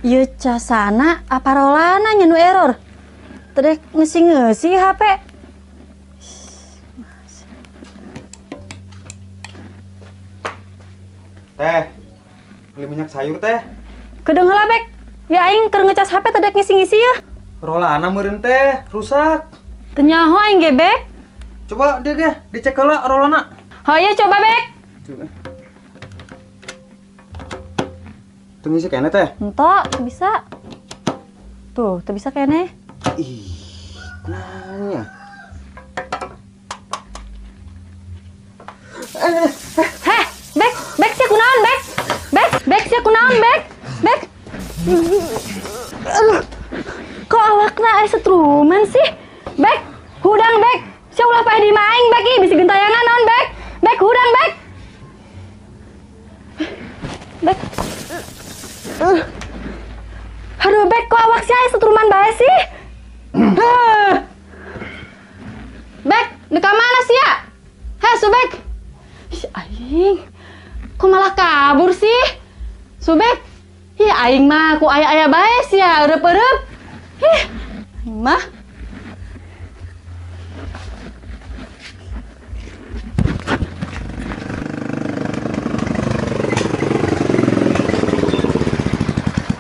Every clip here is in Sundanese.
Ieu casana apa rolana nya nu error. Teu ngeusi-ngeusi HP. Teh, beli minyak sayur teh. Kedeung heula bek. Ya aing keur ngecas HP teu ngisi-ngisi ya. Rolana meureun teh, rusak. Teu nyaho aing ge bek. Coba dia ge, dicek heula rolana. Hayu coba bek. Coba. Teu ngisi keneh teh? Entok, teu bisa. Tuh, teu bisa keneh. Ih, nanya. Heh, bek, bek sia kunaon, bek? Bek, bek sia kunaon, bek? Bek. Aduh. Kok awakna aya setruman sih? Bek, hudang bek. Sia ulah paeh di imah aing bek ih, bisi gentayangan naon bek? Bek, hudang bek. Bek. Aduh bek, kok awak sia aya setruman bae sih? Bek, di mana sia? Heh, Subek. Ih, aing. Kok malah kabur sih? Subek. Ih, aing mah ku aya-aya bae sia, eureep-eureep. Ih, aing mah.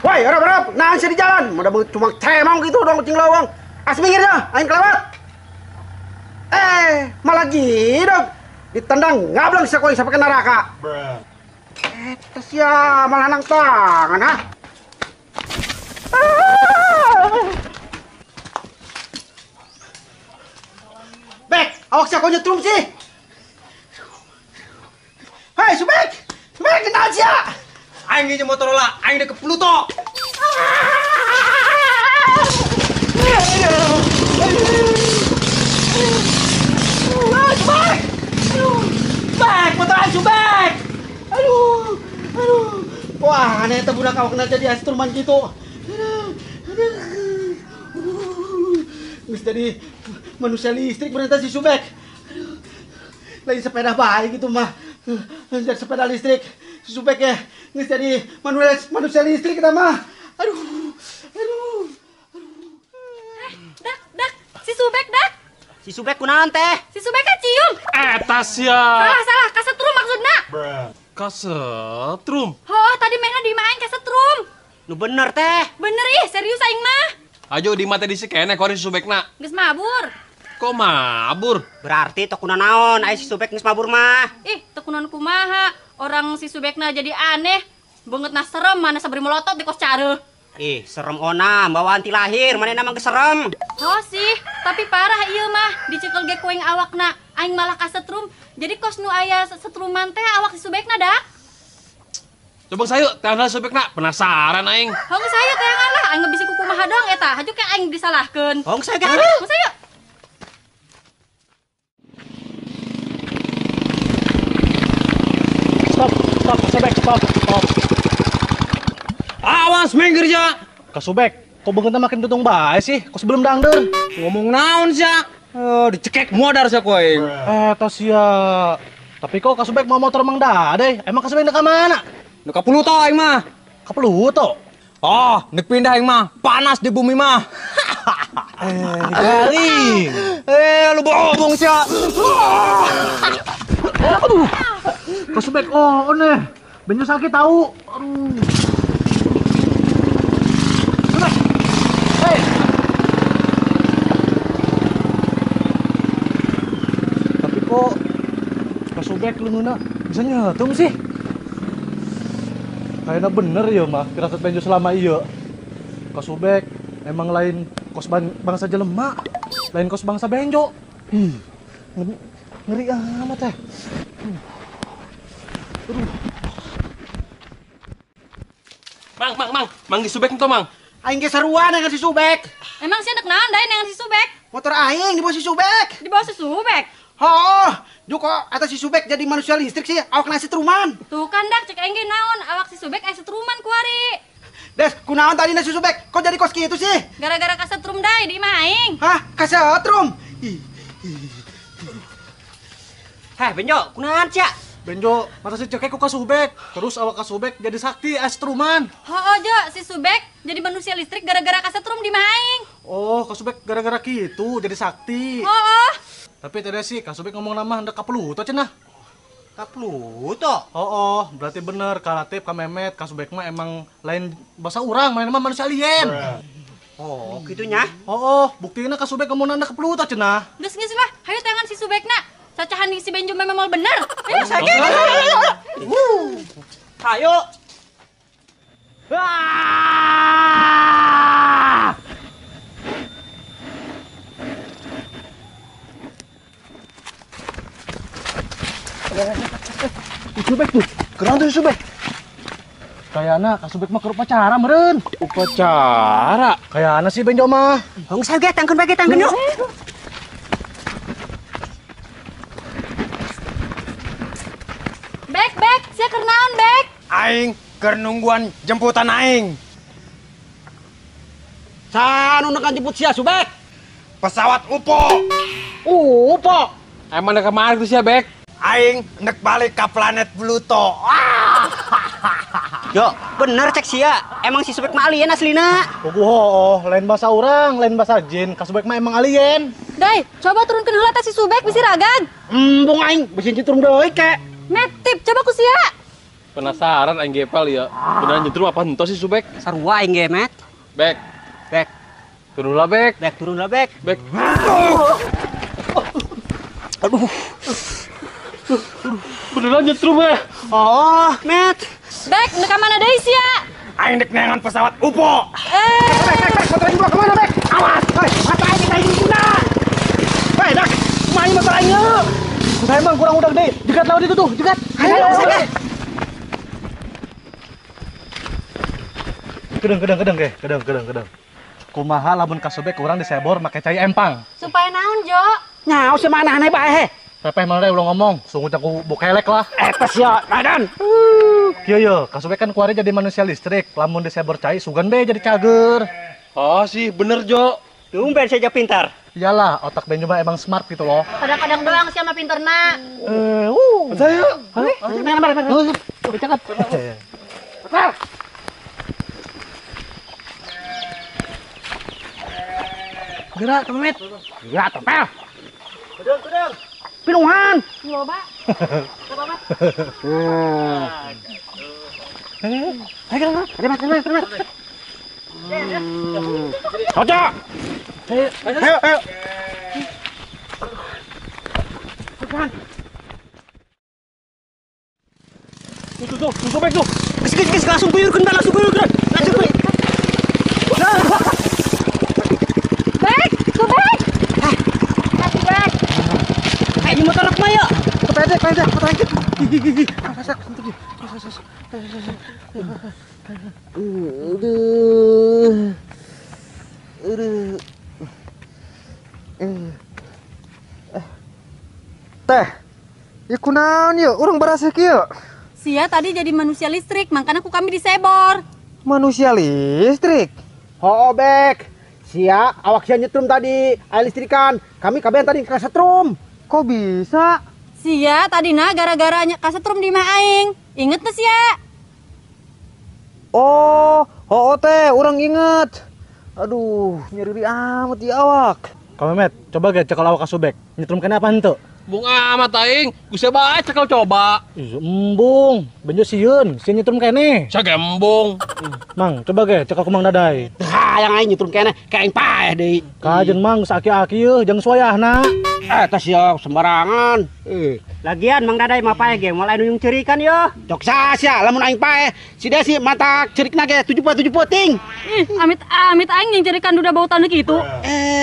Woi, erep-erep, nahan sih di jalan. Mudah cuma cemong gitu dong kucing lawang. As minggir dah, aing kelewat. Malah gitu. Ditendang ngableng sia sampai ke neraka. Sia malah nang tangan ha. Bek, awak sia kok nyetrum sih? Hei, Subek. Subek kenal sia. Aing ge Motorola, aing dek ke Pluto. Subek. Subek, motor aing Subek. Aduh, aduh. Wah, aneh teh budak awakna jadi instrumen gitu. Aduh, aduh. Geus jadi manusia listrik berarti si Subek. Aduh. Lain sepeda bae gitu mah. Jadi sepeda listrik. Si Subek ya geus jadi manusia listrik kita mah. Aduh, aduh. Aduh. Dak, dak, si Subek dak. Si Subek kunaon teh? Si Subek cium. Eta sia. Salah, salah, kasetrum maksudna. Kasetrum? Oh, tadi mainnya di imah aing kasetrum. Nu bener teh. Bener ih, serius aing mah. Ajo di imah teh diisi keneh ku ari si Subekna. Geus mabur. Kok mabur? Berarti teu kunaon aya si Subek geus mabur mah. Ih, teu kunaon kumaha. Orang si Subekna jadi aneh. Beungeutna serem, mana sabari melotot di kos careuh. Ih, serem ona, bawaan ti lahir, manehna mah geus serem. Oh sih, tapi parah ieu mah, dicekel ge ku aing awakna, aing malah kasetrum. Jadi kos nu aya setruman teh awak si Subekna dak. Coba sayu, teangan Subekna, penasaran aing. Hong sayu teangan lah, aing bisi kukumaha doang eta, haju ke aing disalahkeun. Hong sayu ge. Hong sayu. Stop, stop, Subek, stop, stop. Awas minggir ya. Kasubek, kok beungeutna makin tutung bae sih? Kok sebelum dangdeur? Ngomong naon sia? Oh, dicekek modar sia ku aing. Eta sia. Tapi kok Kasubek mau motor Mang Dade? Emang Kasubek nek ka mana? Nek ka Pluto aing mah. Ka Pluto? Oh, nek pindah aing mah. Panas di bumi mah. Garing. Lu bohong sia. Aduh. Kasubek oh aneh. Benyo sakit tahu. Aduh. Hey. Tapi kok Kasubek leungeunna bisa nyetum sih? Kayaknya bener ya mah, firasat Benjo selama iya. Kasubek emang lain kos bangsa jelema, lain kos bangsa Benjo. Ngeri amat teh. Aduh. Mang, mang, mang, mang di Subek ento mang. Aing ge saruan dengan si Subek. Emang sih anak naon dae dengan si Subek? Motor aing dibawa si Subek. Dibawa si Subek? Oh, juko atas si Subek jadi manusia listrik sih, awak nasi setruman. Tuh kan dak cek aing ge naon, awak si Subek aya setruman kuari. Des, kunaon tadi si Subek? Kok jadi kos kitu sih? Gara-gara kasetrum dai di imah aing. Hah, kasetrum? Heh, Benjo, kunaon sia? Benjo, mata si cekek ku ka Subek. Terus awak ka Subek jadi sakti astruman. Hooh, Jo, si Subek jadi manusia listrik gara-gara kasetrum di imah aing. Oh, ka Subek gara-gara kitu jadi sakti. Hooh. Tapi tadi sih ka Subek ngomong nama hendak ka Pluto cenah. Ka Pluto? Oh, berarti bener ka Latif, ka Memet, ka Subek mah emang lain bahasa urang, lain mah manusia alien. Oh, gitunya? Oh, buktinya ka Subek ngomong nanda ka Pluto cenah. Geus geus lah, hayu tangan si Subekna. Cacahan si Benjo memang mal bener. Ayo, ayo. Subek tuh, keren tuh Subek. Kayaknya Kak Subek mah keur upacara meureun. Upacara? Kayaknya sih Benjo mah. Hong saya ge tangkeun bae tangkeun yuk. Bek, Bek, sia keur naon, Bek? Aing keur nungguan jemputan aing. Saha nu nekan jemput sia Subek? Pesawat UFO. UFO. Emang nek kemana tuh sia, Bek? Aing nek balik ke planet Pluto. Yo, bener cek sia. Emang si Subek mah alien aslina. Oh, lain bahasa urang, lain bahasa jin. Ka Subek mah emang alien. Dai, coba turunkeun heula teh si Subek bisi ragag. Embung aing bisi nyetrum deui ke. Metip, coba ku sia. Penasaran aing gepal ya. Beneran nyetrum apa henteu si Subek? Sarua aing ge, Met. Bek. Bek. Turun lah, Bek. Bek, turun lah, Bek. Bek. Aduh. Beneran nyetrum ya? Oh, Met. Bek, nek ka mana deui sia? Aing dek neangan pesawat UFO. Bek, Bek, Bek, motor aing bawa kemana, Bek? Awas, hei, mata aing kita aing guna. Hei, dak, kumaha motor aing yeuh? Saya emang kurang udah deh. Jegat lawan itu tuh, jegat. Ayo, ayo. Kedeng, kedeng, kedeng, ge. Kedeng, kedeng, kedeng. Kumaha lamun ka Subek urang disebor make cai empang. Supaya naon, Jo? Nyaho sia aneh bae he. Pepeh mana deh ulah ngomong, sungguh ku bokelek lah. Eta sia, Radan. Kieu ye, ka Subek kan kuari jadi manusia listrik, lamun disebor cai sugan be jadi cager. Oh sih, bener Jo. Tumben saja pintar. Iyalah, otak Benjo mah emang smart gitu loh. Kadang-kadang doang sih sama pinterna. Saya. Ayo, ayo. Cakep. Gerak, Memet. Gerak, tompel. Kedeng, kedeng. Pinuhan. Loba. Loba, Mat. Ayo, gerak, gerak. Ada, Mat, ada, ada. Cocok. Ayo, ayo, ayo. Tuh, tuh, tuh, Subek tuh. Geus, geus, geus, langsung guyurkeun, langsung guyurkeun. Langsung guyur. Bek, Subek. Hah, Subek. Kayak motor rek mah yuk. Sepeda, sepeda, motor aing. Aduh. Aduh. Teh, ieu kunaon yeuh? Urang barasih kieu. Sia tadi jadi manusia listrik, makanya ku kami disebor. Manusia listrik? Hoo, Bek. Sia awak sia nyetrum tadi, air listrikan. Kami kabehan tadi kasetrum. Kok bisa? Sia tadi nah gara-gara kasetrum di imah aing. Inget teh sia? Oh, hoo teh, urang inget. Aduh, nyeri amat di awak. Kang Memet, coba ge cekel awak ka Subek. Nyetrum kena apa henteu? Bung amat aing, geus bae cekel coba. Ih, embung, Benjo sieun, sieun nyetrum kene. Sia ge embung. Mang, coba ge cekel ku Mang Dadai. Tah, yang aing nyetrum kene, ka aing paeh deui. Kajen Mang geus aki-aki yeuh, jeung suayahna. Eta sia sembarangan. Lagian Mang Dadai mah paeh ge moal aya nu ceurikan yeuh. Cok sia lamun aing paeh, si Desi mata cerikna ge 77 peuting. Ih, amit-amit aing yang cerikan duda bau tanah kitu.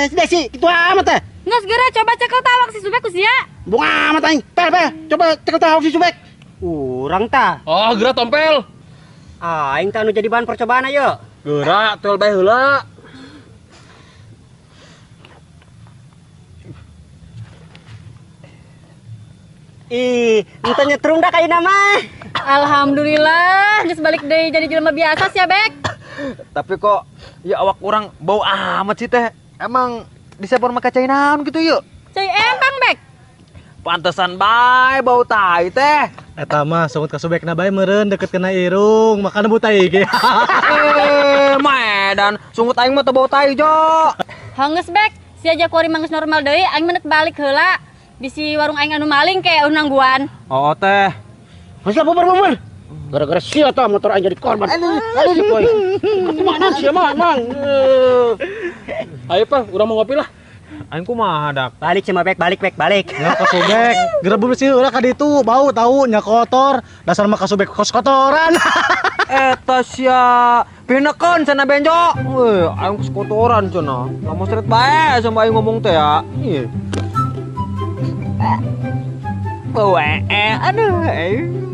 Si Desi kitu amat teh. Nges geura coba cekel tawak si Subek ku sia. Bung amat aing. Pel, pel, coba cekel tawak si Subek. Urang tah. Oh, geura tompel. Aing tah nu jadi bahan percobaan ayo. Geura tel bae heula. Ih, ente nyetrum dah kayak nama. Alhamdulillah, geus balik deui jadi jelema biasa sia, Bek. Tapi kok ya awak orang bau amat sih teh. Emang disepor make cai naon gitu yuk? Cai empang, Bek. Pantesan bae bau tai teh. Eta mah sungut ka Subekna bae meureun deket kena irung, makana bau tai ge. Maedan sungut aing mah teu bau tai jo. Hangeus, Bek. Sia aja kuari manggeus normal deui, aing mah balik heula. Bisi warung aing anu maling ke nangguan. Oh teh. Geus lah bubar-bubar. Gara-gara sia tah motor aing jadi korban. Aduh, si boy. Kumaha sia mah emang. Ayo Pak, urang mau ngopi lah. Aing kumaha dak? Balik cuma Bek, balik Bek, balik. Ya ka Subek, gerebul sih ulah ka ditu, bau tahu nya kotor. Dasar mah ka Subek kos kotoran. Eta sia, pinekeun cenah Benjo. Weh, aing kos kotoran cenah. Lamun seret bae sama aing ngomong teh ya. Ih. Bau aduh.